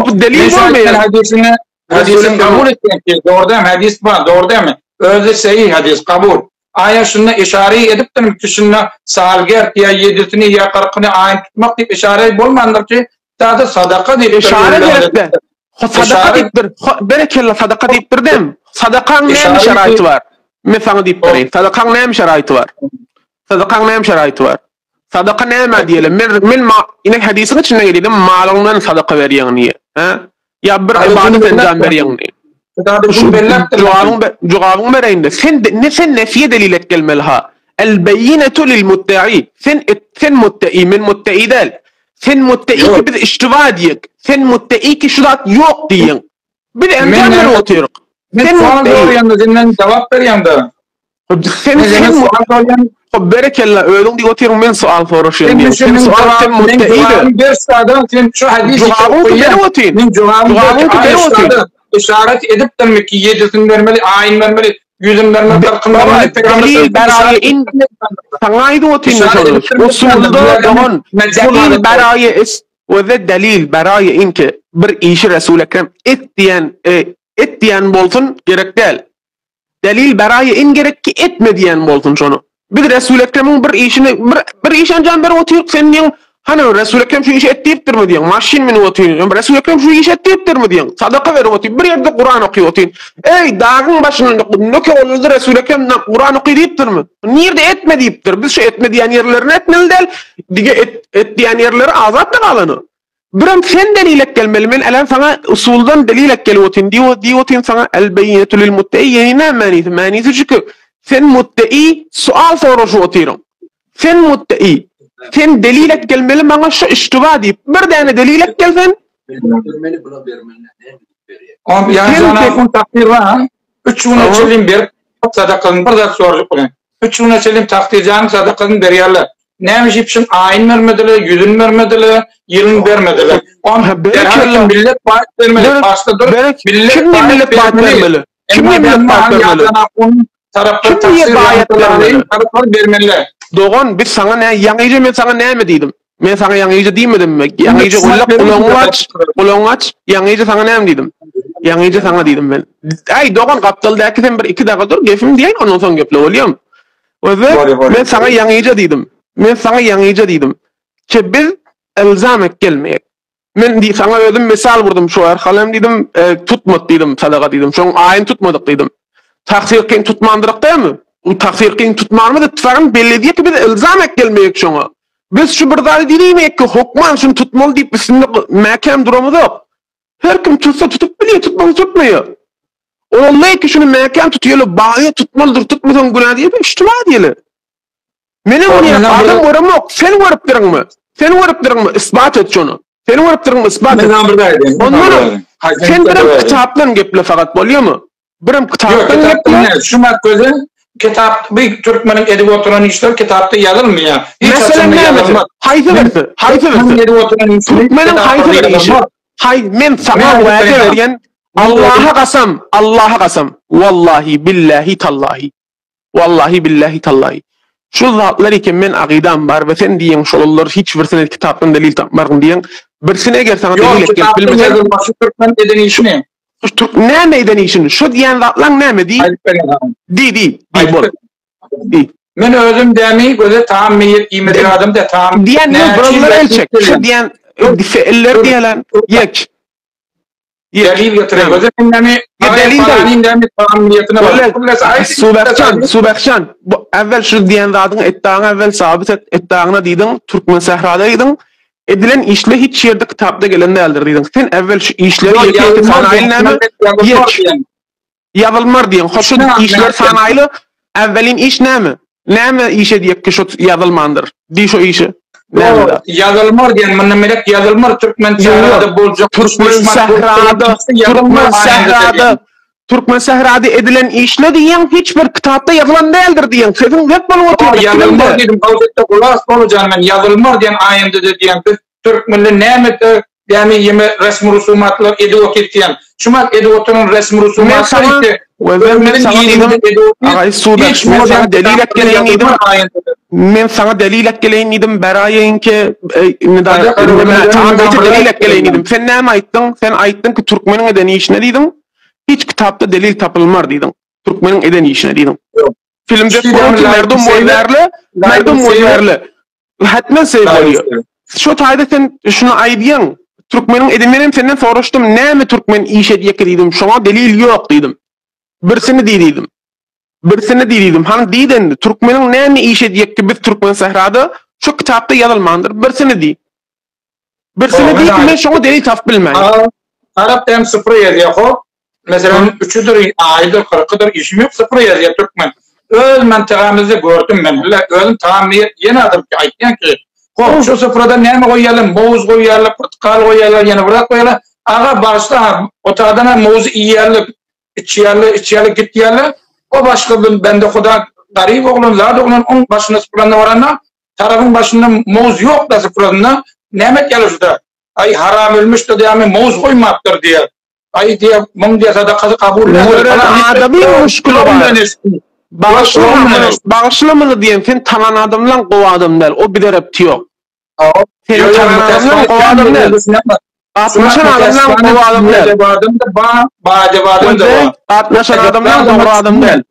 Bu delil bolmaýar. Hadisini Hadisini kabul etmek ki, dogry dämi? Hadis bar, dogry dämi? Özi sahih hadis, kabul. Aýa şunda işare edipdirmi ki, şunda salgert ýa ýedisini ýa kyrkyny aýyn tutmak diýip işare bolmandyr ki, tada sadaka diýipdir. Işare gerekde. Sadaka diýipdir. Berekella sadaka diýipdir dem. Sadakaň näme şeraýty bar? Men saňa diýip bereýin. Sadakaň näme şeraýty bar? Sadakaň näme şeraýty bar? Sadaka näme diýeli? Men men ma ine hadisiň içinde gelýär, malyňdan sadaka berýäň diýe. Hä? Ýa bir ybadat enjam berýäň diýe. Jogabyň jogabyň bereýin-de. Sen ne sen nefiýe delil et gelmeli ha. El beýinetu lil muttai. Sen et sen muttai, men muttai däl. Sen muttai ki biz iştiba diýek. Sen muttai ki şu zat ýok diýiň. Biz enjam berip otyryk. Men sual sorýan-da, senden jogap berýän-de. Sen sen sual Hop berekella özüň diýip otyryň men sual soraşýan diýip. Sen sual sen muttai. Sen şu hadisi jogabyny berip otyn. Men jogabyny berip otyn. Işaret edipdirmi ki ýedisini bermeli, aýyny bermeli, ýüzüni bermeli, kyrkyny bermeli. Delil beraýy in saňa aýdyp otyn şony. Usulda dogan delil beraýy is we delil beraýy inki bir işi Resul Ekrem et diýen et diýen bolsun gerek däl. Delil beraýy in gerek ki etme diýen bolsun şony. Biz Resul Ekremiň bir işini bir bir iş enjam berip otyryk sen diýen hany Resul Ekrem şu işi et diýipdirmi diýen maşyn münüp otyryn Resul Ekrem şu işi et diýipdirmi diýen sadaka berip otyryn bir ýerde Kuran okyp otyryn eý dagyň başynda nöke boldy Resul Ekrem Kuran oky diýipdirmi nirde etme diýipdir biz şu etme diýen ýerlerini etmeli däl dige et et diýen ýerleri azat-da galany Birem sen delil et gelmeli men älem saňa usuldan delil et gelip otyryn diýip diýip otyryn saňa el beýinetu lil muttei ýeni näme manysy manysy şu ki sen muttei sual soraşyp otyryň sen muttei sen delil et gelmeli maňa şu iştiba diýip bir däne delil et gelsen Bermeli buna bermeli näme diýip berýär. Ýa jana takdyr bar. 3 güne çenli berip sadakasyny bir zat sorajak bolýan. 3 güne çenli takdyrjanyň sadakasyny berýärler. Näme işip aýyn bermediler, ýüzün bermediler, ýylyn bermediler. On berekella millet baýt bermeli. Başda dur. Millet kim millet baýt bermeli? Kim millet baýt bermeli? Taraplar Kim diýýär taksir baýat bermeli? Taraplar bermeli. Dogan biz saňa nä ýaňyja men saňa näme diýdim? Men saňa ýaňyja diýmedimmi? Ýaňyja gulak gulagyňy aç, gulagyňy aç. Ýaňyja saňa näme diýdim? Ýaňyja saňa diýdim men. Äý dogan gapdaldaky sen bir iki daga dur gepim diýeýin ondan soň geple bolýamy? Özbek men saňa ýaňyja diýdim. Men saňa ýaňyja diýdim. Ki biz elzam et gelmeýek. Men diý saňa özüm misal burdum şu arkaly hem diýdim, e, tutmat diýdim, sadaka diýdim. Şoň aýyny tutmadyk diýdim. Taksir kyn tutmandyryk dämi? Bu taksir kyn tutmanymyz ittifakyn belli edýär ki biz elzam et gelmeýek şoňa. Biz şu bir zady diýmeýek ki hokman şuny tutmaly diýip üstünde mäkäm duramyzok. Her kim tutsa tutup bilýär, tutmasa tutmaýar. Olar ki şuny mäkäm tutýarlar, baýa tutmalydyr, tutmasaň günä diýip, iştiba diýeli. Menem ony adam göremok. Sen görüpdiriňmi? Sen görüpdiriňmi? Isbat et şony. Sen görüpdiriňmi? Isbat et. Ondan sen birem kitapdan geple fakat bolýarmy? Birem kitapdan geple. Şu göze kitap bir türkmeniň edip oturan işler kitapda ýazylmaýar. Meselem näme? Haýsy birisi? Haýsy birisi? Edip oturan işler. Türkmeniň haýsy bir işi? Haý, men saňa wada berýän. Allaha kasam, Allaha kasam. Wallahi, billahi, tallahi. Wallahi billahi tallahi. Şu zatlar eken men akydam bar we sen diýen şolallar hiç birsine kitapdan delil tapmaryn diýen. Birsine eger saňa delil et gelip bilmesen. Şu türkmen eden işini. Şu türk näme eden işini? Şu diýen zatlaň näme diý? Diý diý. Diý bol. Diý. Men özüm dämi göze taam meýet iýmedik adam da taam. Diýen ne buralar el çek. Şu diýen feiller diýelen ýek. Delil getirek. Özi näme? Delil Subahjan, Subahjan. Bu evvel şu diýen zadyň etdaňy evvel sabit et. Etdaňyna diýdiň, Türkmen sährada diýdiň. Edilen işle hiç ýerde kitapda gelen däldir diýdiň. Sen evvel şu işleri ýeke-ýeke sanaýyl näme? Ýek. Ýazylmar diýiň. Hoş şu işler sanaýly. Äwwelin iş näme? Näme iş edýek ki şu ýazylmandyr? Diý şu işi. Näme? Ýazylmar diýen mundan melek ýazylmar türkmen sährada boljak. Türkmen sährada, türkmen sährada, türkmen sährada edilen işle diýen hiç bir kitapda ýazylan däldir diýen. Sesiň zek bolup otyr. Ýazylmar diýdim. Gawzetde gulas bolujan men ýazylmar diýen aýynda diýen biz Türkmenler näme Ýagny ýeme resmi rusumatlar edip otyr diýen. Şumat edip oturan resmi rusumatlar ise men saňa diýdim Agay Sudak men saňa delil et geleýin diýdim. Men saňa delil et geleýin diýdim. Beraýyn ki delil et geleýin diýdim. Sen näme aýtdyň? Sen aýtdyň ki türkmeniň eden işine diýdiň. Hiç kitapda delil tapylmar diýdiň. Türkmeniň eden işine diýdiň. Filmde merdum boýlarly, merdum boýlarly. Hetmen seý bolýar. Şu taýda sen şuny aýdýaň. Türkmeniň eden menem senden soraşdym, näme türkmen iş edýek diýdim. Şoňa delil ýok diýdim. Birsini diý diýdim. Birsini diý diýdim. Hany diý dendi. Türkmeniň näme iş edýek ki biz türkmen sährada şu kitapda ýazylmandyr. Birsini diý. Birsini diý ki men şoňa delil tapyp bilmän. Arap hem sıfır ýazýar hop. Meselem üçüdir, aýydyr, kyrkydyr, işim ýok sıfır ýazýar türkmen. Öz mantygamyzda gördüm men. Hile özüm tam ýene adam ki aýtýan ki, hop şu sıfırada näme goýýarlar? Mowuz goýýarlar, pyrtykal goýýarlar, ýene bir zat goýýarlar. Aga bagyşla, otadan hem mowuz iýýärler, içýärler, içýärler, gitýärler. O başga bir bende huda garyp oglan, zat oglan oň başyna sypyranda baranda tarapyň başynda mowuz ýok da sypyrasynda näme etýärler şuda? Aý haram ölmüş-de diýýärmi, mowuz goýmapdyr diýýär. Aý diýýär, muň diýýär sadakasy kabul däldir. Gören adamyň muşkuli bar. Bagyşla muny, bagyşla muny diýen sen tanan adamlaň gowy adam däl, o biderepti ýok. Seni tanan adamlaň gowy adam däl. Gatnaşan adamlaň gowy adam däl. Gatnaşan adamlaň dogry adam däl.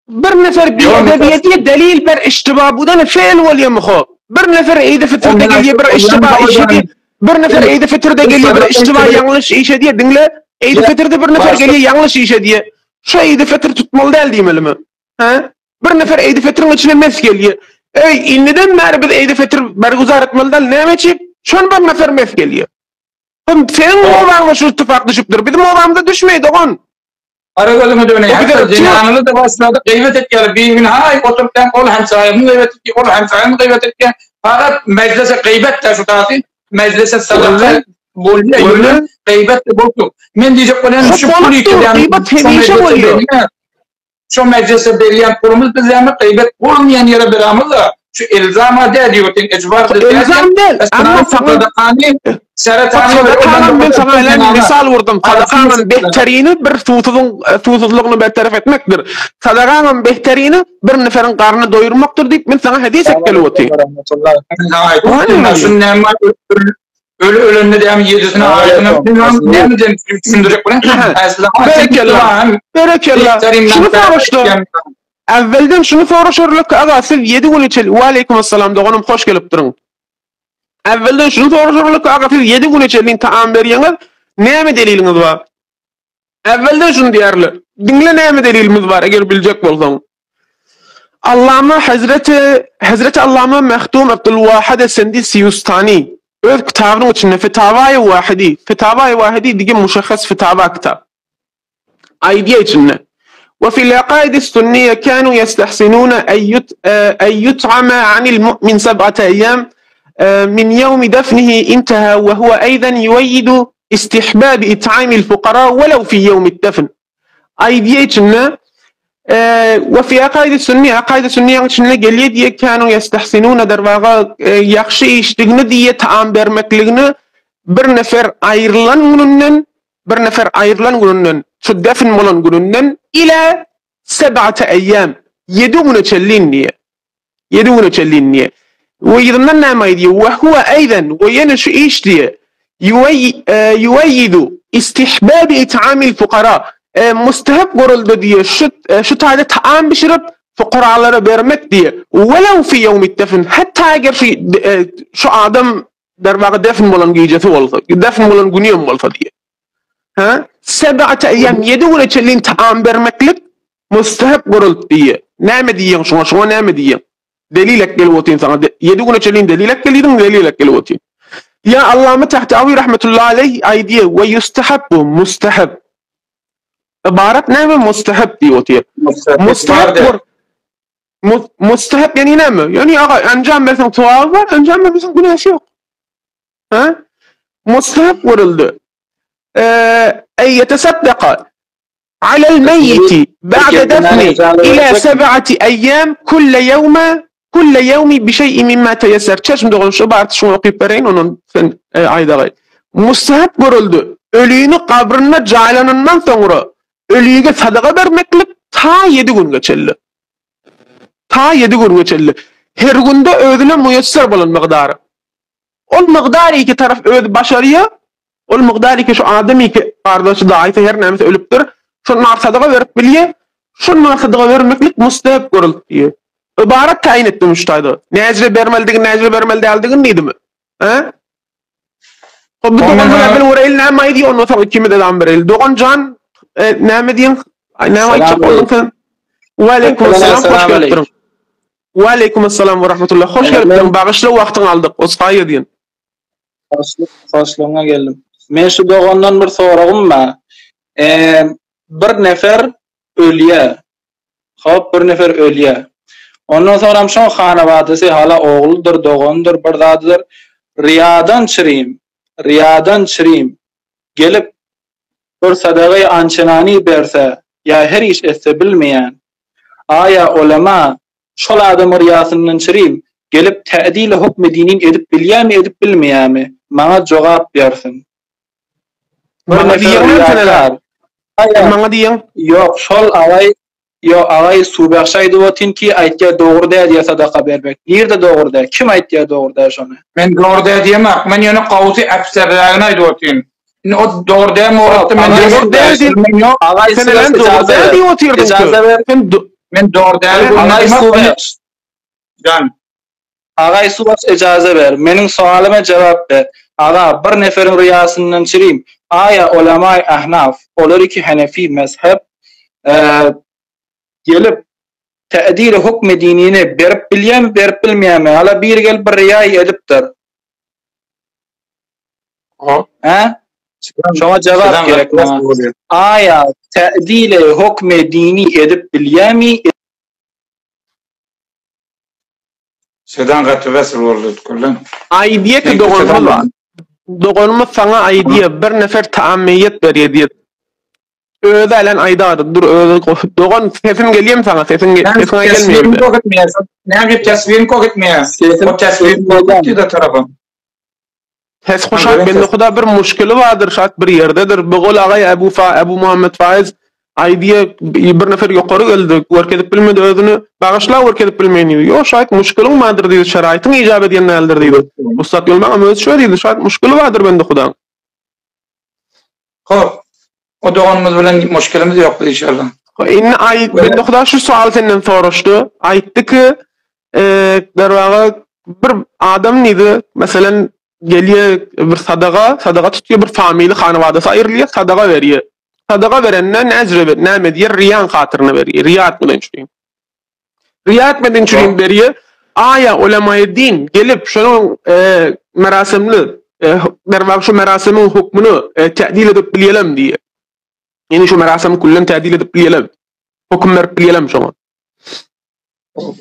Bir nefer biedebiyetiye delil ber iştiba budan fe'l bolýar ho. Bir nefer eýdi fitirde gelýär bir iştiba iş edýär. Bir nefer eýdi fitirde gelýär bir iştiba ýalňyş iş edýär. Diňle. Eýdi fitirde bir nefer gelýär ýalňyş iş edýär. Şu eýdi fitir tutmaly däl diýmelimi? Hä? Bir nefer eýdi fitiriň içine mes gelýär. Eý, indiden bäri biz eýdi fitir berguzar etmeli däl. Näme üçin? Şon bir nefer mes gelýär. Seniň obaňda şu ittifak düşüpdir. Bizim obamyzda düşmeýdi dogan. Gara gözüňe döneýin. Hatda zenanyny da başlady gyýbat etýär. Bir gün haý oturyp sen ol hemsaýymy gyýbat etdi, ol hemsaýymy gyýbat etdi. Fakat mejlise gyýbat da şu taýy. Mejlise sadaka bolýar. Ýöne gyýbat da bolsun. Men diýjek bolýan şu pul ýa gyýbat hemişe bolýar. Şu mejlise berýän pulumyz biz ýa gyýbat bolmaýan ýere beramyz da. Şu elzama däl diýip otyň, ejbar däl. Elzam däl. Amma saňa Sadakanyň men saňa älem misal vurdum. Sadakanyň behterini bir suwsuzyň e, suwsuzlygyny bertaraf etmekdir. Sadakanyň behterini bir neferiň garnyny doýurmakdyr diýip men saňa hadys etgeli oty. Şun näme öl ölende dämi ýedisini aýdyna näme diýen düşündirjek bilen. Berekella. Berekella. Şunu soraşdy. Äwwelden şuny soraşarlyk aga siz 7 gün içeli. Wa aleýkum assalam doganym hoş gelipdiriň. Äwwelden şuny soraşarlyk aga siz 7 güne çenli taam berýäňiz, näme deliliňiz bar? Äwwelden şuny diýerler. Diňle näme delilimiz bar eger biljek bolsaň. Allama Hazreti Hazreti Allama Mehdum Abdulwahid Sendi Siýustani öz kitabynyň içinde Fetawaýy Wahidi, Fetawaýy Wahidi diýen muşahhas fetawa kitap. Aýdýar içinde. Ve fil akaidi sünniye kanu yestahsinuna en yut'ama anil mu'min seb'ate eyyam min yevmi defnihi intaha ve huve eyden yueyyidu istihbab it'amil fukara velev fi yevmid defn. Aýdýar içinde ve fi akaidi sünniye akaidi sünniyeň içinde gelýär diýe kanu yestahsinuna derwaga ýagşy işdigini diýe taam bermekligini bir nefer aýrylan gününden Bir nefer aýrylan gününden, şu defn bolan gününden ila seb'ate eýýam, ýedi güne çenlin diýýär. Ýedi güne çenlin diýýär. We yzyndan näme aýdýar? We huwe eýden, we ýene şu iş diýýär. Ýuweýidu istihbabi it'amil fukara. Mustahap görüldi diýýär. Şu şu taýda taam bişirip fukaralara bermek diýýär. Welew fi ýewmid defn. Hatda eger şu şu adam Derwaga defn bolan gijesi bolsa, defn bolan güni hem bolsa diýe. Ha? Seb'ate eýýam 7 güne çenli taam bermeklik mustahap görüldi diýe. Näme diýýäň şuňa, şuňa näme diýýäň? Delil ek gelip otyryn saňa. 7 güne çenli delil ek gelýdiň, delil ek gelip otyryn. Ýa Allama Tahtawi rahmetullahi aleýh aýdýar, we yustahabbu mustahab. Ybarat näme mustahab diýip otyr. Mustahab Mustahap ýani näme? Ýani aga enjam berseň sogaby bar, enjam bermeseň günäsi ýok. Ha? Mustahap görüldi. Eee, ey yetesaddaka alel meyyiti ba'de defni ila seb'ati eyyam kulle yevme kulle yevmi bi şey'in mimma teyesser. Çeşm dogan şu barty şuny okyp bereýin ondan sen e, aýdagaý. Mustahap görüldi. Ölüni gabrynda jaýlanandan soňra ölüge sadaka bermeklik ta 7 gün geçeldi. Ta ýedi günge çenli. Her günde özüne muýesser bolan mygdary. Ol mygdar iki taraf özi başarýar. Ol mygdar iki şu adam iki gardaşy daýysy her nämesi ölüpdir. Şol nar sadaka berip bilýär. Şol nar sadaka bermeklik mustahap görüldi diýýär. Ybarat taýyn etdim şu taýda. Näjire bermelidigini, näjire bermeli däldigini diýdimi? Hä? Hop bu dogan bilen bil göreýin näme aýdýar ondan soň ikimiz edam bereli. Dogan jan e, näme diýiň? Näme aýtjak bolduň sen? Wa aleýkum assalam hoş gelipdirin. Wa aleýkum assalam we rahmetullah. Hoş gelipdirin. Bagyşla wagtyňy aldyk. Osgaýa diýen. Hoşluk, hoşlugyňa geldim. Men şu dogandan bir soragym bar. Eee bir nefer ölýär. Hop, bir nefer ölýär. Ondan soňram şoň hanabadasy hala ogludyr, dogandyr, bir zadydyr. Ryýadan çyrim, ryýadan çyrim gelip bir sadagy ançenany berse ýa her iş etse bilmeýän. Aýa olema şol adamyň ryýasyndan çyrim gelip tädili hukmy dinin edip bilýämi edip bilmeýämi? Maňa jogap bersin. Bir Maňa nefer diýeňmi sen hele? ryýakar. Sen maňa diýeň. Ýok, şol agaý, ýok, agaý Subahşa aýdyp otyn ki, aýtýar dogry däl diýýär sadaka bermek. Nirde dogry däl? Kim aýtýar dogry däl şony? Men dogry däl diýemok. Men ýöne gowusy äpserrägini aýdyp otyryn. Indi o dogry däl moratda men Agaý Dogry däl diýip, men ýok. Agaý sen hele Subahş dogry ijaza däl ber. diýip otyrdyň ki. Ijaza ber. Sen do- Men dogry däl Agaý diýemok. Subahş. Jan. Agaý Subaş ejaza ber, meniň sowalyma jogap ber. Aga, bir neferiň ryýasyndan çirim, aýa olamaý ahnaf, olar iki henefi mezhep, gelip, tädili hukmy dinini berip bilýämi, berip bilmeýämi? Hala biri gelip bir ryýaý edipdir. Hä? Şoňa jogap gerek maňa. Aýa tädili hukmy dini edip bilýämi? Sedan gaty wesel boldy kullan. Aýdýa ki doganymyz bar. Doganymyz saňa aýdýa bir nefer taam meýet berýä diýip. Özi älän aýdar, dur özi dogan sesim gelýärmi saňa sesiň sesiň gelmeýär. Näme teswirini kok etmeýär. O teswirini kok etdi tarapa. Ses hoşat bende huda bir muşkili bardyr şat bir ýerdedir. Bogol agay Ebu Fa Ebu Muhammed Faiz aýdýa bir nefer ýokary geldi görkezip bilmedi özüni. Bagyşla görkezip bilmeýin diýdi. Ýok şaýt muşkiliň bardyr diýdi şeraýtyň ijap edýän däldir diýdi. Ussat Ýolmaňam özi şöyle diýdi şaýt muşkili bardyr bende hudaň. Hop. O doganymyz bilen muşkilimiz ýokdur inşallah. Indi aý bende huda şu sual senden soraşdy. Aýtdy ki, derwaga bir adam diýdi, meselen gelýär bir sadaga, sadaga tutýar bir family hanabadasy aýrylýar, sadaga berýär. Sadaga berende näjre ber, näme edýär? Riýaň hatyryna berýär. Riýa etmeden üçin. Riýa etmeden üçin berýär. Aýa ulemaýy din gelip şonuň merasimli derwaga şu merasimiň hukmyny tädil edip bilýelem diýýär. Ýani şu merasimi küllen tädil edip bilýelem. Höküm berip bilýelem şoňa.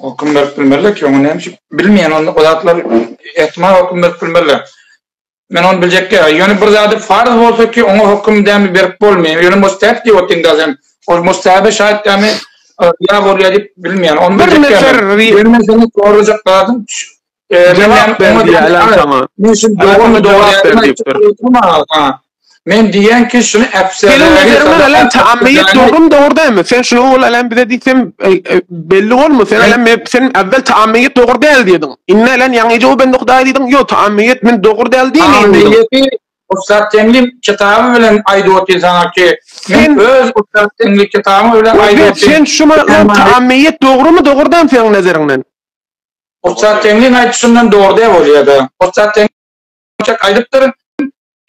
Höküm berip bilmezler ki, oňa näme üçin bilmeýän onda o zatlar ehtimal höküm berip bilmezler. Men ony biljek däl. Ýöne bir zady farz bolsa ki, oňa höküm dämi berip bolmaýar. Ýöne mustahap diýip otyň da sen. Ol mustahabe şaýat dämi ýa bolýar diýip bilmeýän. Ony Bir biljek däl. nefer Ýöne men senden sorajak zadym e, men jogap ber oňa diýýär Älem saňa. Men şu Älem dogan saňa jogap ber diýipdir. Men diýen ki şuny Seniň nazeriňden älem taammiýet dogrumy dogry dälmi? Sen şuny ol älem bize diýsem e, e, belli bolmy? Sen älem sen evvel taammiýet dogry däl diýdiň. Indi älem ýaňyja o bende hudaý diýdiň. Ýok taammiýet men dogry däl diýmeýin diýdiň. Taammiýeti Ussat Teňli kitaby bilen aýdyp otyr saňa ki men Sen öz Ussat Teňli kitaby bilen aýdyp Özbek otyr. sen şu taammiýet dogrumy dogry dälmi seniň nazeriňden? Ussat Teňliň aýdyşyndan dogry däl bolýar-da. Ussat Teňli aýdypdyr,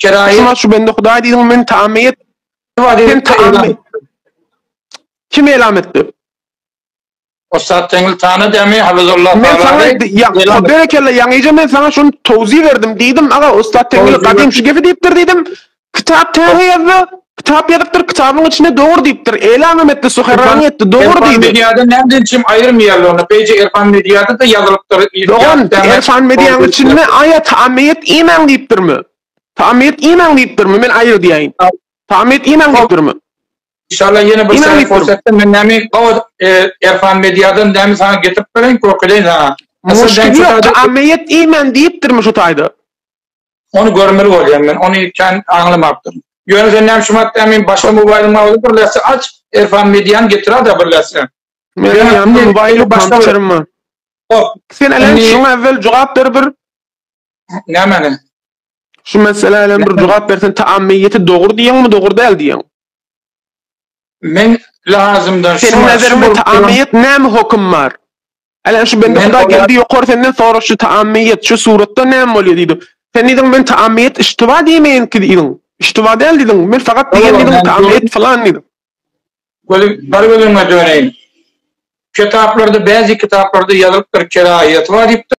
keraýet Şuna şu bende hudaý diýdiň men taammiýet sen taammi Kim elam etdi? Ussat Teňli tana dämi Hafizullah Men saňa ya berekella ýaňyja men saňa şuny towzi berdim diýdim aga Ussat Teňli gadym şu gepi diýipdir diýdim. Kitap täze ýazdy. Kitap ýazypdyr kitabyň içinde dogry diýipdir. Elamam etdi suherrany etdi dogry Erfan diýdi. Mediada näme üçin aýyrmaýarlar ony? Peýje Erfan Mediada da ýazylypdyr. Dogan Erfan Mediaň içinde aýa taammiýet iýmäň diýipdirmi? Taammiýet iýmäň diýipdirmi? Men aýyr diýäýin. Taammiýet iýmäň diýipdirmi? İnşallah ýene bir Iýmäň sene diýipdirmi? pursatda men näme o Erfan Mediadan näme sana getirip bereýin, görkezeýin sana. Asıl Muşkil ben şu ýok taýda taammiýet iýmäň diýipdirmi şu taýda? Ony görmeli bolýan men, ony kän aňlamapdyryn. Ýöne sen näme şu madda men başga mobaýlyň bar bir lesse aç, Erfan Mediany getir-de bir lesse. Meniň Ýöne ýanymda indi mobaýl ýok, başga bir kompýuterim bar. Hop. Sen älem Indi şuňa evvel jogap ber bir. Nämäni? Şu meselä älem bir jogap bersen taammiýeti dogry diýeňmi, dogry däl diýeň? Men lazymdan şu Seniň şu nazeriňde bolup duran taammiýet näme höküm bar? Älem şu bende Men Huda olar geldi ýokary senden soraşdy taammiýet şu suratda näme bolýar diýdi. Sen diýdiň men taammiýet iştiba diýmeýin ki diýdiň. Iştiba däl diýdiň. Men fakat diýen Olar diýdiň men taammiýet falan diýdiň. Gözüm bir gözüňe döneýin. Kitaplarda bäzi kitaplarda ýazylypdyr kerahiýeti bar diýipdir.